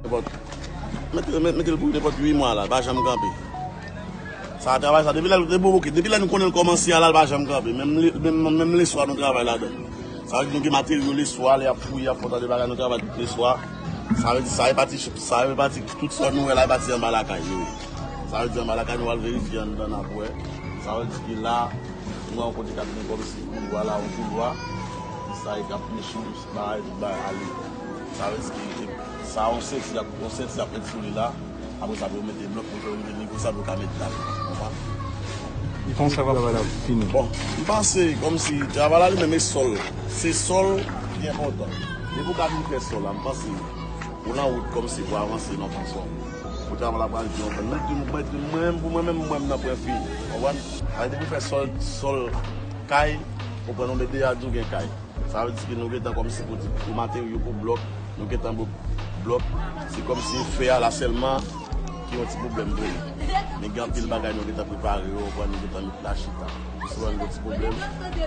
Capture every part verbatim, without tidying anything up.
Nenpòt, mete, mete, mete l pou nenpòt uit mwa la, l pa janm kanpe. Sa travay sa, depi lè, depi, ok, depi lè nou konnen l kòmanse a la, l pa janm kanpe. Menm le, menm, menm leswa nou travay ladan. Sa vle di nou gen materyo leswa, lè y ap fouye, y ap fè yon ta de bagay, nou travay tout leswa. Sa vle di sa e pati, sa e pati, tout sa nou wè la e pati anba lakay yo ye. Sa vle di anba lakay nou al verifye anndan n ap wè. Sa vle di ki la, nou wè yon kote k ap gen kòmsi koulwa la, yon koulwa. Ki sa e k ap meche, bagay, tout bagay ale. Sa vle di ki sa yon senti y ap, yon senti y ap met sou li la. Apre sa pou yo mete blòk pou yo rive nivo sa pou yo ka met dal. Konprann? Konsa va fini. Bon, m panse kòmsi travay la li menm e sòl. Se sòl ki enpòtan. Depi w ka vin fè sòl la, m panse ou nan wout kòmsi pou avanse nan fason. Pou travay la pral di yon pwen. Mwen, mwen, mwen, pou mwen menm, mwen menm nan pwen fini. Konprann? Sa vle di pou fè sòl, sòl kay, ou pran yon medeyad ou gen kay. Sa vle di ke nou gentan kòmsi pou di pou materyo, pou blòk, nou gentan bò blòk. Se kòmsi fè a la sèlman ki yon ti pwoblèm pou nou. Men gen anpil bagay nou gentan prepare yo, konprann, nou gentan met la chita. Souvan nou gen ti pwoblèm,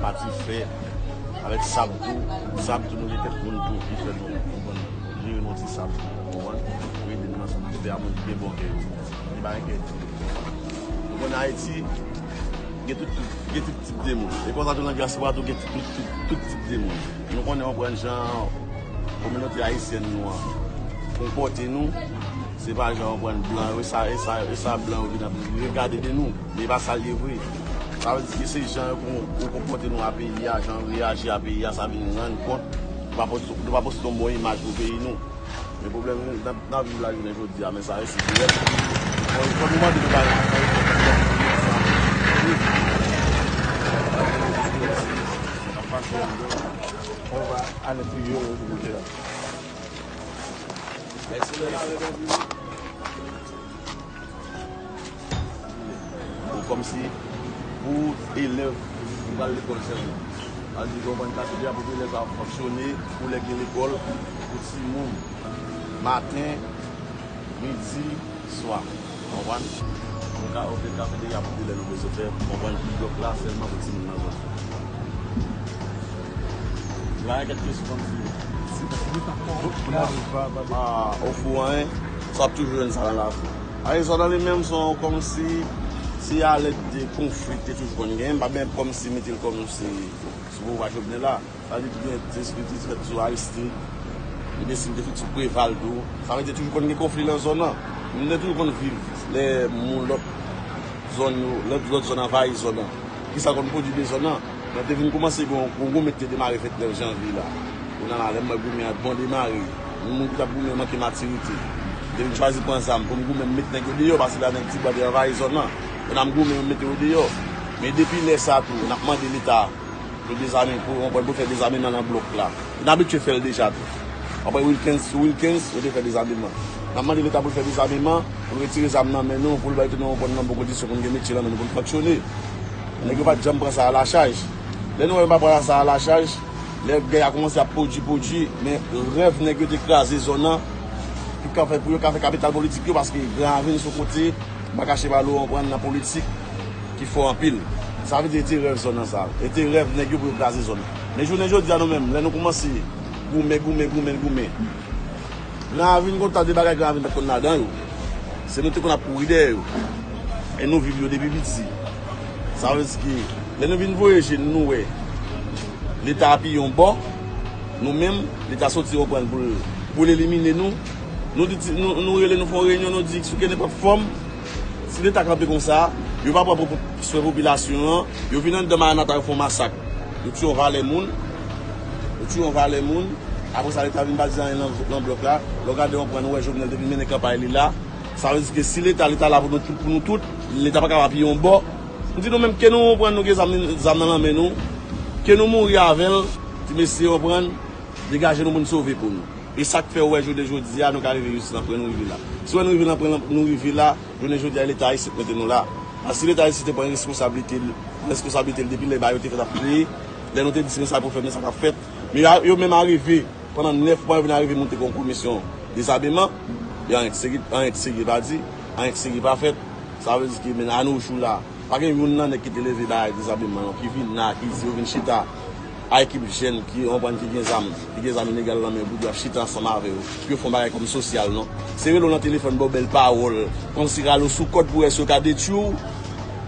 pati fè, avèk sab tou, sab tou nou gen kèk moun tou ki fè nou, konprann, jere nou ti sab tou, konprann, pou ede nou ansanm, pou fè a moun ki gen bon kè yo. Li pa enkyèt. Nou konn Ayiti, gen tout, tout, gen tout tip de moun. E konsa tou nan dyaspora tou gen tout, tout, tout tip de moun. Nou konnen, konprann, jan kominote ayisyèn nou an konpòte nou, se pa jan, konprann, blan yo, e sa, e sa, e sa blan yo vin ap regade de nou. Men e pa sa l ye vre. Sa vle di ke se jan yo kon-, yo konpòte nou a peyi a, jan yo reyaji a peyi a, sa vin rann kont nou pa pote, nou pa pote yon bon imaj pou peyi nou. Men pwoblèm n ap, n ap viv la jounen jodi a, men sa resi dirèk. Bon, fò nou mande nou bagay. On va aller plus haut, et cetera. Ou kòmsi pou elèv ki pral lekòl sèlman. Sa vle di, ou konprann, kafeterya pou elèv sa fonksyone pou lè gen lekòl pou timoun. Maten, midi, swa. Konprann? Ou ka, ou te kafeterya pou elèv ou bezwen fè, konprann, ki blòk la sèlman pou timoun nan zòn. Gen kèk kesyon kòmsi. Ah, ofou an, sa ap toujou jwenn sa nan lafou. Arizona li menm se yon kòmsi, se alèd de konfli ki te toujou konn gen, m pa menm kòmsi mete l kòmsi sou pouvwa Jovenel la. Sa vle di tou gen diskritis fèt sou Aristide, li deside fèt sou Preval tou. Sa vle di toujou konn gen konfli nan zòn nan. Nou te toujou konn viv lè moun lòt zòn yo, lòt, lòt zòn anvayi zòn nan. Kisa konn pwodui de zòn nan? Mwen te vin kòmanse gen yon, yon goumen ki te demare vennèf janvye la. Kounye a la, lè m wè goumen an bon demare, yon moun ki t ap goumen manke matirite. M te vin chwazi pran zam pou m goumen, m met nèg yo deyò, paske la nèg Tibwa te anvayi zòn nan. Kounye a m goumen, m mete yo deyò. Men depi lè sa tou, n ap mande Leta pou dezame, pou, pou fè dezameman nan blòk la. N abitye fè l deja tou. Apre Wilkens, sou Wilkens, yo te fè dezameman. N ap mande Leta pou l fè dezameman, pou l retire zam nan men nou, pou l bay tout nou yon bon kondisyon, pou n gen metye nan men nou, pou n fonksyone. Nèg yo pa t janm pran sa a la chaj. Lè nou wè yo pa pran sa a la chaj, lè gè a kòmanse ap pwodui, pwodui, men rèv nèg yo te kraze zòn nan, pou ka fè, pou yo ka fè kapital politik yo, paske Gran Ravin se yon kote, m pa kache ba nou, konprann, nan politik ki fò anpil. Sa vle di, e te rèv zòn nan sa. E te rèv nèg yo pou yo kraze zòn nan. Men jounen jodi a nou menm, lè nou kòmanse goumen, goumen, goumen, goumen. Gran Ravin gon ta de bagay Gran Ravin pa t konn ladan yo. Se nou te konn ap kouri dèyè yo. E nou viv yo depi piti. Sa vle di ke lè nou vin voye je n, nou wè Leta apiye yon bò, nou menm, Leta soti yon pwen pou l, pou l elimine nou. Nou di, nou, nou rele, nou fè yon reyinyon, nou di, sou kenenpòt fòm, si Leta kanpe konsa, yo pa pran pou, pou swen popilasyon an, yo vin anndan Maranata, yo fè yon masak. Yo tiye yon valè moun, yo tiye yon valè moun, apre sa, Leta vin pa di anyen nan, nan blòk la. Lè w gade yon pwen, nou wè Jovenel te vin mennen kanpay li la. Sa vle di ke si Leta, Leta la pou nou tout, pou nou tout, Leta pa ka pa piye yon bò. M di nou menm, ke nou pran, nou gen zam, zam nan lanmen nou, ke nou mouri avè l, ti mesye, w konprann, degaje nou pou n sove po nou. E sa k fè w wè jounen jodi a, nou ka rive jis nan pwen nou rive la. Si w wè nou rive nan pwen nou rive la, jounen jodi a, Leta isit mete nou la. Paske si Leta isit te pran responsablite l, responsablite l depi lè bagay yo te fèt ap kreye, lè nou te di se konsa pou fèt, men sa k ap fèt. Men yo, yo menm arive, pandan nèf mwa, yo vin arive monte yon komisyon dezameman, e anyen k serye, anyen k serye pa di, anyen k serye pa fèt. Sa vle di ke men a no jou la, pa gen youn nan nèg ki te leve bagay dezameman yo, ki vin la, ki di yo vin chita. a ekip jèn ki, w konprann, ki gen zam, ki gen zam ilegal nan men yo, pou yo ap chita ansanm avè yo, pou yo fè yon bagay kòm sosyal, non. Se rele w nan telefòn, ba w bèl pawòl, kòmsi rale w sou kòd pou wè si yo ka detwi w,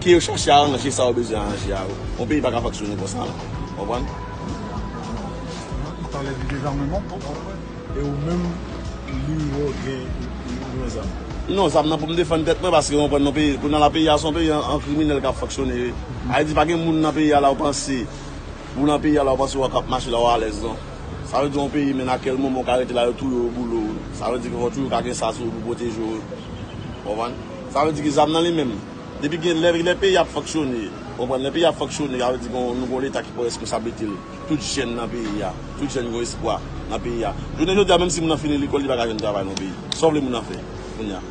ke yo chache aranje sa yo bezwen aranje a yo. Yon peyi pa ka fonksyone konsa, non. W konprann? Ou pale de dezamman, e ou menm li ou gen yon zam? Non, zam nan pou m defann tèt mwen, paske w konprann, nan peyi, kounye a la, peyi a se yon peyi an, an kriminèl k ap fonksyone. Ayiti pa gen moun nan peyi a la, w panse, ou nan peyi a la, w panse w ap mache la, w alèz, non. Sa vle di yon peyi, men nan kèl moman w ka rete la, yo touye w, yo boule w. Sa vle di ke fò toujou ka gen sa sou ou pou pwoteje w. W konprann? Sa vle di ke zam nan li menm, depi gen lè, lè peyi ap fonksyone, w konprann, lè peyi ap fonksyone, sa vle di ke nou gen yon leta ki pran responsablite l. Tout jèn nan peyi a, tout jèn gen espwa nan peyi a. Jounen jodi a, menm si moun nan fini lekòl, li pa ka jwenn travay nan peyi. Sa w vle moun nan fè kounye a?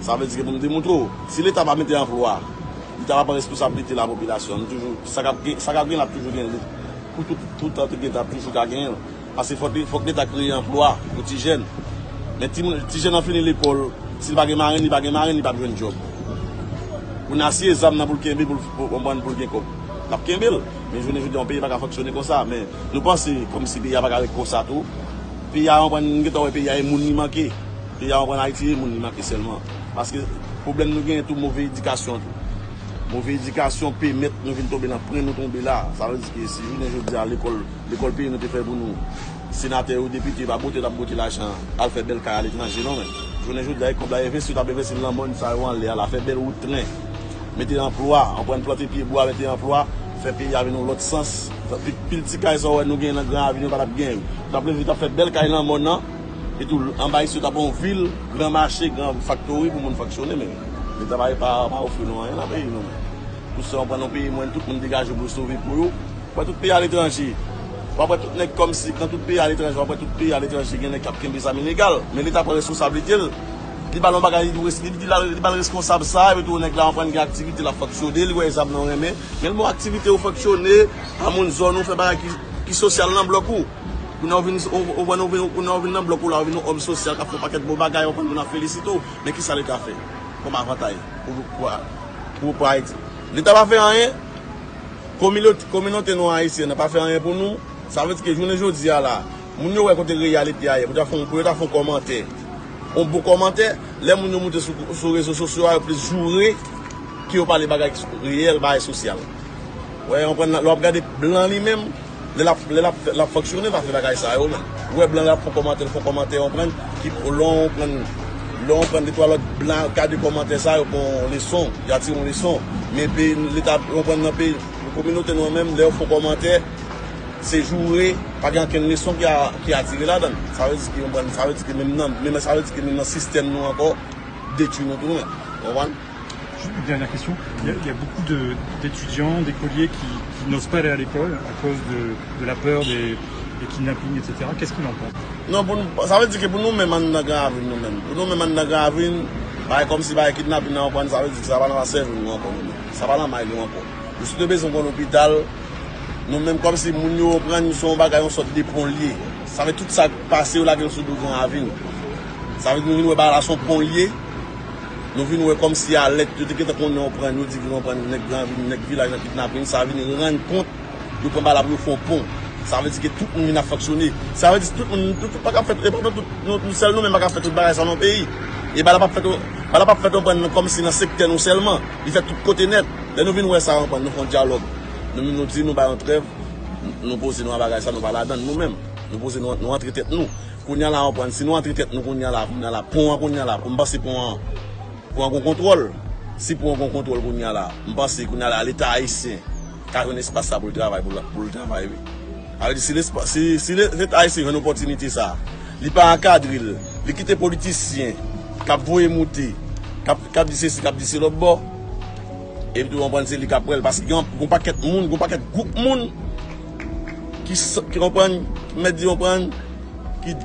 Sa vle di ke pou m demontre w, si leta pa mete anplwa, leta pa pran responsablite lapopilasyon, nou toujou, sa k ap gen, sa k ap gen la ap toujou gen pou tout, tout tan te gen, t ap toujou ka genyen. Paske fòk, fòk leta kreye anplwa pou ti jèn. Men ti, ti jèn nan fini lekòl, si l pa gen marenn, li pa gen marenn, li p ap jwenn djòb. Pou n asiye zam nan pou l kenbe, pou l, pou, konprann, pou l gen kòb, l ap kenbe l. Men jounen jodi a, yon peyi pa ka fonksyone konsa. Men nou panse kòmsi peyi a pa ka ret konsa tou. Peyi a, konprann, nou gentan wè peyi a e moun li manke. Peyi a, konprann, Ayiti e moun li manke sèlman. Paske pwoblèm nou genyen tou, move edikasyon tou. Move edikasyon pèmèt nou vin tonbe nan pwen nou tonbe la. Sa vle di ke si jounen jodi a lekòl, lekòl peyi nou te fè pou nou, senatè yo, depite yo pa bote, t ap bote lajan al fè bèl kay aletranje, non, men. Jounen jodi a, e kòb la envesti, yo t ap envesti nan mòn sa yo anlè a la, fè bèl wout tren, mete anplwa, anprann plante pye bwa, mete anplwa, fè peyi a vin yon lòt sans. Pi, pil ti kay sa w wè nou genyen nan Gran Ravin yo pa t ap genyen yo. Yo t ap leve, yo t ap fè bèl kay nan mòn nan, etou anba isit yo t ap yon vil, gran mache, gran faktori pou moun fonksyone, men leta pa, pa, pa ofri nou anyen nan peyi nou, men. Pou sa, w pran yon peyi mwen, tout moun degaje pou yo sove po yo. W ap wè tout peyi aletranje. W ap wè tout nèg kòmsi nan tout peyi aletranje, w ap wè tout peyi aletranje gen nèg k ap kenbe zam ilegal. Men leta pran responsablite l. Li ba l yon bagay, li, li, li, li ba l reskonsab sa, epi tou nèg la anprann gen aktivite l ap fonksyone, li wè zam nan renmen. Men l bon aktivite ou fonksyone, a moun zòn ou fè bagay ki, ki sosyal nan blòk ou. Kounye a ou vin, ou, ou, ou vin, kounye a ou vin nan blòk ou la, ou vin yon òm sosyal k ap fè yon pakèt bon bagay, ou konn moun ap felisite w. Men kisa leta fè kòm avantay pou, pou, pou, pou Ayiti? Leta pa fè anyen. Kominote, kominote nou ayisyen nan pa fè anyen pou nou. Sa vle di ke jounen jodi a la, moun yo wè kote reyalite a ye, pou ta fè, pou yo ta fè yon kòmantè, yon bon kòmantè, lè moun yo moute sou, sou rezo sosyo a, yo plis joure ke yo pale bagay ki reyèl, bagay sosyal. Wè, w konprann, lè w ap gade blan li menm, lè l ap, lè l ap, l ap fonksyone, l ap fè bagay sa yo menm. Ou wè blan l ap fè kòmantè, l fè kòmantè, w konprann, ki lè w konprann, lè w konprann de twa lòt blan gade kòmantè sa yo pran yon leson, y a tire yon leson. Men peyi, leta, w konprann, nan peyi, kominote nou an menm, lè yo fè kòmantè, se joure, pa gen okenn leson ki a, ki a tire ladan l. Sa vle di ke, w konprann, sa vle di ke menm nan, menm, sa vle di ke menm nan sistèm nou ankò, detwi nou tou menm. W konprann? Juste une dernière question. Il y a, il y a beaucoup de- d'étudiants, d'écoliers qui, qui n'osent pas aller à l'école à cause de, de la peur des, des kidnappings, et cetera. Qu'est-ce qu'il en pense? Non, pou nou, sa vle di ke pou nou menm anndan Gran Ravin nou menm, pou nou menm anndan Gran Ravin, bagay kòmsi bagay kidnapin nan, w konprann, sa vle di ke sa pa nan sèvo nou ankò nou menm. Sa pa nan may nou ankò. Nou sot bezwen yon lopital, nou menm kòmsi moun yo pran nou se yon bagay, yon sòt de pon l ye. Sa vle tout sa k pase yo lage l sou do Gran Ravin. Sa vle di nou vin wè bagay la se yon pon l ye. Nou vin wè kòmsi alèt, yo te gentan konnen w pran, yo di ke w pran nèg Gran Ravin, nèg vilaj nan kidnapin, sa vin rann kont, yo pran bagay la pou yo fè yon pon. Sa vle di ke tout moun vin ap fonksyone. Sa vle di tout moun, tout, tout pa ka fèt, e pa tout, nou, nou sèl nou menm pa ka fè tout bagay sa nan peyi. E bagay la p ap fèt, bagay la p ap fèt, w konprann, kòmsi nan sektè nou sèlman. Li fèt tout kote nèt. Lè nou vin wè sa, w konprann, nou fè yon dyalòg. Nou vin, nou di nou bay yon trèv, nou poze nou a bagay sa, nou pa ladan l nou menm. Nou poze nou, nou antre tèt nou. Kounye a la, w konprann, si nou antre tèt nou kounye a la, kounye a la, pon an kounye a la, pou m panse pon an, pon an gon kontwòl. Si pon an gon kontwòl kounye a la, m panse kounye a la, Leta ayisyen ka jwenn espas sa pou l travay, pou l, pou l travay, wi. Sa vle di, si lespa-, si, si le-, Leta ayisyen jwenn opòtinite sa, li pa ankadre l, li kite politisyen k ap voye moute, k ap, k ap di sesi, k ap di se lòt bò, epi tou w konprann se li k ap pran l, paske gen yon pakèt moun, gen yon pakèt gwoup moun ki, ki konprann, mèt di konprann, ki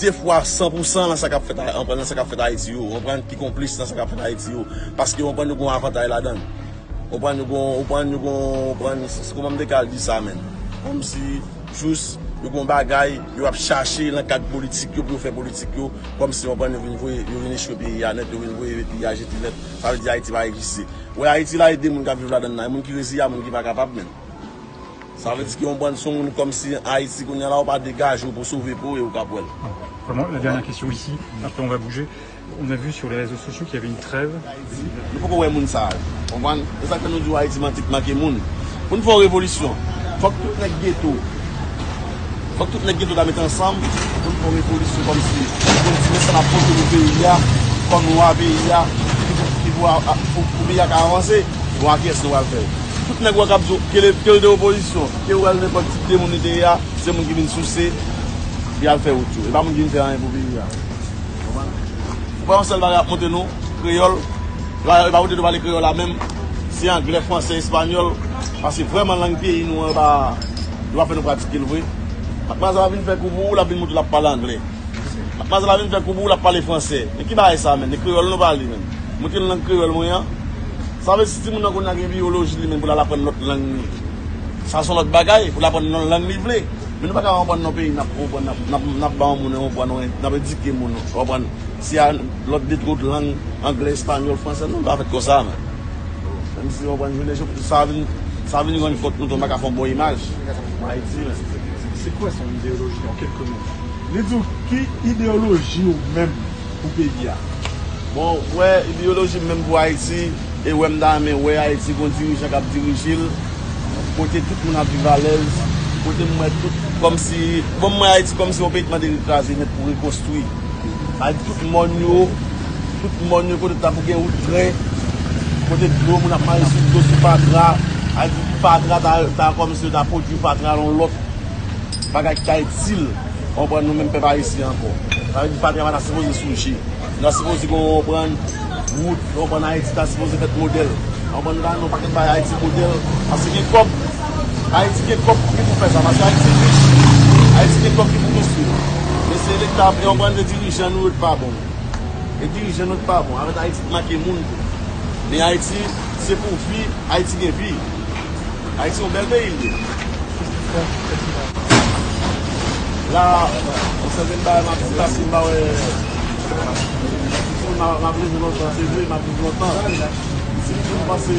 de fwa san pou san nan sa k ap fèt, konprann, nan sa k ap fèt Ayiti yo, konprann, ki konplis nan sa k ap fèt Ayiti yo, paske konprann nou gen yon avantay ladan l. Konprann, yo gon, konprann, yo gon, konprann, se, se kòman m te ka al di sa menm. Kòmsi, jis, yo gon bagay, yo ap chache nan kad politik yo pou yo fè politik yo, kòmsi, konprann, yo vin voye, yo vin echwe peyi a nèt, yo vin voye peyi a jete nèt. Sa vle di Ayiti pa egziste. Wè Ayiti la, e de moun k ap viv ladan l la, e moun ki reziye a moun ki pa kapab menm. Sa vle di ke yon bann se yon moun kòmsi Ayiti kounye a la, ou pa degaje w pou sove po e ou k ap wè l. Vraiment, la dernière question ici, après on va bouger. On a vu sur les réseaux sociaux qu'il y avait une trêve. Nou poko wè moun sa yo. Konprann? Se sa k fè nou di w Ayiti manti k manke moun. Pou n fè yon revolisyon, fòk tout nèg geto, fòk tout nèg geto ta met ansanm pou n fè yon revolisyon kòmsi pou n di men sa n ap pote pou peyi a, kòm lwa peyi a, ki pou, ki pou, pou, pou peyi a ka avanse, bon a kiyès nou pral fè l? Tout nèg w wè k ap di w, ke l, ke l de opozisyon, ke w wè l nenpòt tip de moun li te ye a, se moun ki vin souse, ki al fè wout yo. E pa moun ki vin fè anyen pou peyi a. Konprann? Ou pa yon sèl bagay ap montre nou, kreyòl, e pa, e pa montre nou pale kreyòl la menm, se anglè, fransè, espanyòl, paske vrèman lang peyi nou an, e pa, yo pa fè nou pratike l vre. Matmazel la vin fè kou pou ou, l ap vin montre l ap pale anglè. Matmazel la vin fè kou pou ou, l ap pale fransè. Men ki bagay sa menm? E kreyòl nou pale menm. Montre l lang kreyòl mwen an. Sa vle si timoun nan kounye a gen biyoloji li menm pou l al aprann lòt lang li. Sa se yon lòt bagay, pou l aprann nan lang li vle. Men nou pa ka konprann nan peyi n ap konprann, n ap, n ap, n ap ba yon moun konprann, n ap edike moun konprann. Si a lòt de twòt lang, anglè, espanyòl, fransè, nou pa fèt konsa men. Menm si konprann jounen jodi sa vin, sa vin rann kont nou tou, nou pa ka fè yon bon imaj pou Ayiti men. C'est quoi son idéologie en quelques mots? Li di w ki ideyoloji w menm pou peyi a? Bon, wè ideyoloji m menm pou Ayiti, e wè m ta renmen wè Ayiti gon dirijan k ap dirije l, kote tout moun ap viv alèz, kote m wè tout kòmsi, bon m wè Ayiti kòmsi yon peyi k mande rekraze nèt pou rekonstwi. Sa vle di tout mòn yo, tout mòn yo kote ta pou gen wout trè, kote dlo moun ap mache sou dlo sou fatra, sa vle di fatra ta, ta kòmsi yo ta pwodui fatra nan yon lòt bagay ki ta itil, konprann nou menm pèp ayisyen ankò. Sa vle di fatra pa ta sipoze souje. Nou ta sipoze konprann wout, konprann Ayiti ta sipoze fèt modèl. Konprann nou ta nan yon pakèt bagay Ayiti modèl. Paske gen kòb, Ayiti gen kòb ki pou fè sa, paske Ayiti rich. Ayiti gen kòb ki pou konstwi. Men se leta, konprann se dirijan nou yo ki pa bon. E dirijan nou ki pa bon. Avèk Ayiti ki manke moun tou. Men Ayiti, se pou vi, Ayiti gen vi. Ayiti yon bèl peyi l ye. La, yon sèten bagay m ap di la, si m pa wè, si m ap leve lontan, se vre, m ap viv lontan. Si m panse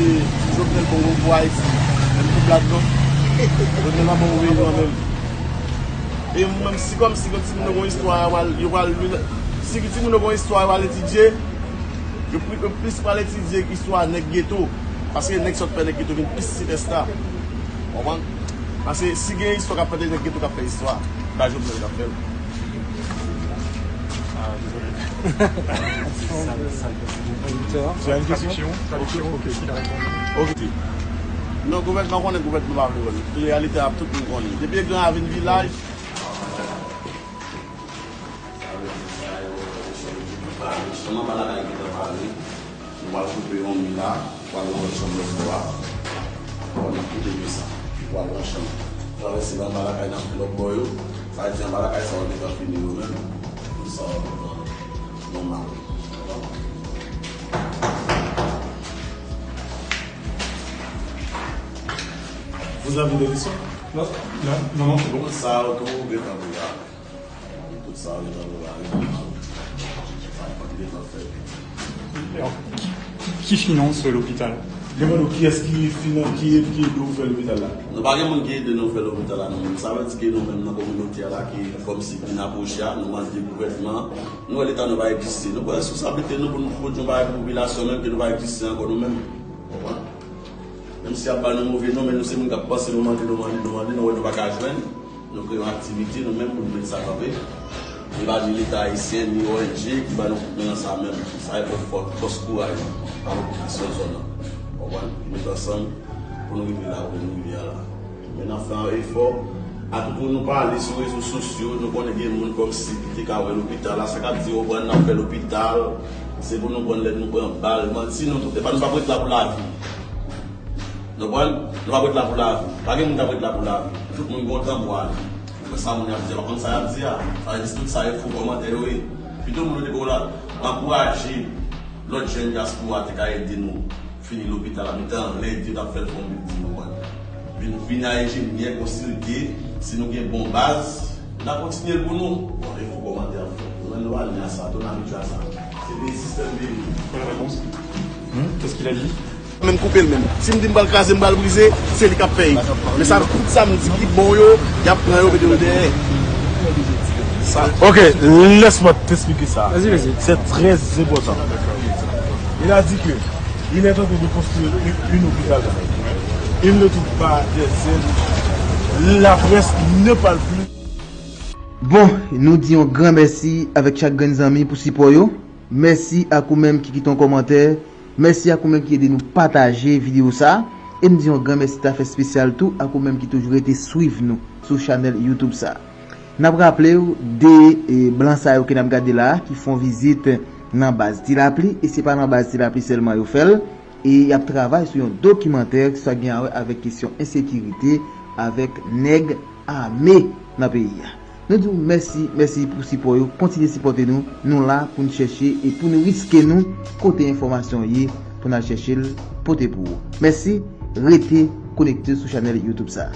Jovenel bon pou Ayiti, men m tou blad non. Jovenel pa bon pou peyi nou an menm. E menm si kòmsi gen timoun yo gen istwa, yo pral, yo pral li, si gen timoun yo gen istwa, yo pral etidye, yo pli- yo plis pral etidye istwa nèg geto. Paske nèg sòt fè nèg geto vin plis sipèsta. Konprann? Paske si gen istwa k ap fèt, nèg geto k ap fè istwa. Pa Jovenel k ap fè l. Tu as une question? Traduction? Ok, il a répondu. Ok. Non, gouvènman konnen gouvènman pa vle wè l. Reyalite a tout moun konnen. Depi Gran Ravin vilaj. Sa vle di sa yo, se yon ti pale. Sèlman pa lakay ki te pale. Nou pral koupe yon mi la, pral nan lòt chanm lòt bò a. Bon, n ap koupe mi sa. Pral nan chanm. Travèse anba lakay n ap fè lòt bò yo. Sa vle di anba lakay sa yo gentan fini yo menm. Tout sa yo gentan nòmal. Vous avez de l'histoire? Non, non, non, non, c'est bon. Tout sa yo tou gentan prepare. Tout sa yo gentan prepare. Sa yo gentan fèt. Alors, qui, qui, qui finance l'hôpital? Demande ou kiyès ki finan, ki, ki ede w fè lopital la? Nou pa gen moun ki ede nou fè lopital la, nou menm. Sa vle di ke nou menm nan kominote a la, ki kòmsi vin apwoche a, nou mande gouvènman, nou wè leta nou pa egziste. Nou pran responsablite nou pou nou pwodui yon bagay pou popilasyon menm, ke nou pa egziste ankò nou menm. Konprann? Menm si y ap ba nou move non, men nou se moun k ap panse, nou mande, nou mande, nou mande, nou wè nou pa ka jwenn. Nou kreye yon aktivite, nou menm, pou nou met sa kanpe. E pa ni Leta ayisyen, ni O N G ki ba nou kout men nan sa menm. Sa e pou fò-, fòs kouraj a popilasyon zòn nan. Konprann? Met ansanm pou nou rive la kote nou rive a la. Men n ap fè yon efò. Atout moun nou pale sou rezo sosyo, nou konnen gen moun kòmsi ki te ka wè lopital la, sa k ap di, o, pran n ap fè lopital, se pou nou pran lè nou pran bal. Manti nou tout, epa nou p ap ret la pou lavi. Nou konprann? Nou p ap ret la pou lavi. Pa gen moun k ap ret la pou lavi. Tout moun gen yon tan pou ale. Ou wè sa moun y ap di a, pa konn sa y ap di a. Sa vle di tout sa yo fo kòmantè yo ye. Pito moun yo te ko la ankouraje lòt jèn dyaspora te ka ede nou fini lopital la, nou te anlè di yo t ap fè l fè yon bilding, nou konprann. Vin, vin a enjenyè konsilte, si nou gen bon baz, n a kontinye l pou nou. Bon, e fo kòmantè ap fèt. Nou menm nou pa ni a sa, tou n abitye a sa. Se peyi sistèm peyi. Bonne réponse. Hmm, qu'est-ce qu'il a dit? Menm koupe l menm. Si m di m pral kraze, m pral brize, se li k ap pèy. Men sa, tout sa m di ki bon yo, y ap pran yo, mete yo dèyè. Sa. Ok, laisse-moi t'expliquer ça. Vas-y, vas-y. C'est très important. Il a dit que il est en train de construire une, une hôpital. Il ne trouve pas des aides. La presse ne parle plus. Bon, nou di yon gran mèsi avèk chak grenn zanmi pou sipò yo. Mèsi ak ou menm ki kite yon kòmantè. Mèsi ak ou menm ki ede nou pataje videyo sa. E m di yon gran mèsi ta fè espesyal tou ak ou menm ki toujou rete swiv nou sou chanèl YouTube sa. N ap raple w de e, blan sa yo ke n ap gade la a, ki fè yon vizit nan baz Ti Lapli, e se pa nan baz Ti Lapli sèlman yo fè l, e y ap travay sou yon dokimantè ki sa gen a wè avèk kesyon ensekirite, avèk nèg ame nan peyi a. Nou di w mèsi, mèsi pou sipò yo, kontinye sipòte nou, nou la pou n chèche e pou n riske nou kote enfòmasyon ye pou n al chèche l pote pou ou. Mèsi, rete konekte sou chanèl YouTube sa.